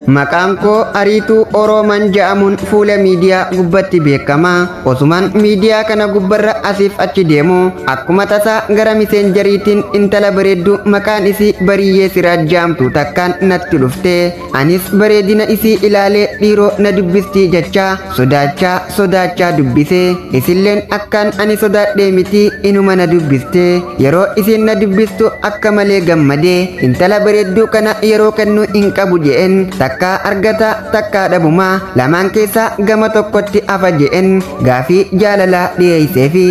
Maqaan koo Ariituu Orooman jedhamuun fuula miidiyaa gubbatti beekama. Osumaan miidiyaa kana gubbarra asiif achi deemu akkuma tasaa gara miseenjariitiin intala bareedduu maqaan isii Bariyyee Siraaj jedhamtu takkaan natti dhufte. Anis bareedina isii ilaalee dhiiroo na dubbistii jechaa sodaachaa sodaachaa dubbise. Isilleen akkaan ani sodaadhee miti inuma na dubbiste. Yeroo isiin na dubbistu akka malee gammadee intala bareedduu kana yeroo kennu hin qabu je'en. Takkaa argata takkaa dhabumaa lamaan keessaa gama tokkotti hafa je'en gaafii jaalalaa dhiyeessee fi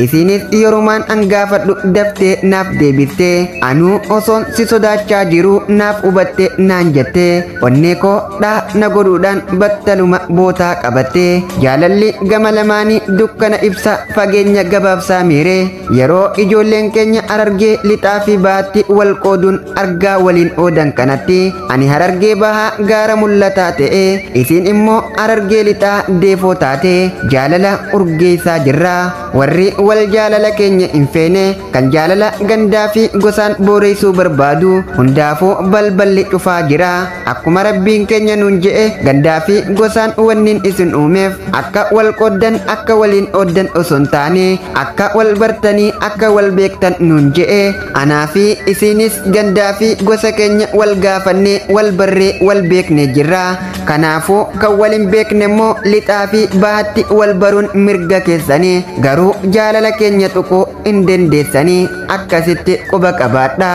isiinis yerumaan an gaafadhu daftee naaf deebiste. Anuu osoon si sodaachaa jiru naaf hubatte naan jette. Onnee koo dhaa na godhuudhaan battaluma bootaa qabatte. Jaalalli gama lamaanii dukkana ibsa fageenya gabaabsaa miire. Yeroo ijoolleen keenya Harargee lixaa fi baatti wal qooduun argaa waliin oodan kanatti ani Harargee bahaa gaara mul'ataa ta'e isiin immoo Harargee lixaa deefoo taate jaalala urgeessaa jirra. Warri wal jaalala keenya hin feene kan jaalala gandaa fi gosaan booreessuu barbaadu hundaafuu balballi cufaa jira. Akkuma rabbiin keenya nuun je'e gandaa fi gosaan wannin isin uumeef akka wal qooddan akka waliin ooddan osoo hin taane akka wal bartanii akka wal beektan nuun je'e. Anaa fi isiinis gandaa fi gosa keenya wal gaafannee wal barree wal beekne jirra. Kanaafuu kan wal hin beekne immoo lixaa fi baatti wal baruun mirga keessanii garuu jaalala keenya tuquu hin dandeessanii akkasitti quba qabaadha.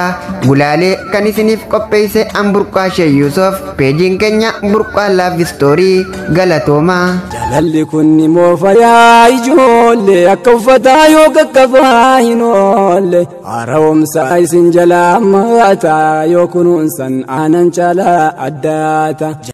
Gulaalee kan isiniif qopheesse an Burqaa Shee Yuusuf, peejiin keenya Burqaa Love Story. Galatoomaa. Jaalalli kun ni moofayaa ijoollee akka uffataa yoo qaqqabaa hin oolle, haara'umsa isin jalaa maataa yoo kunuunsan aanan caalaa addaata.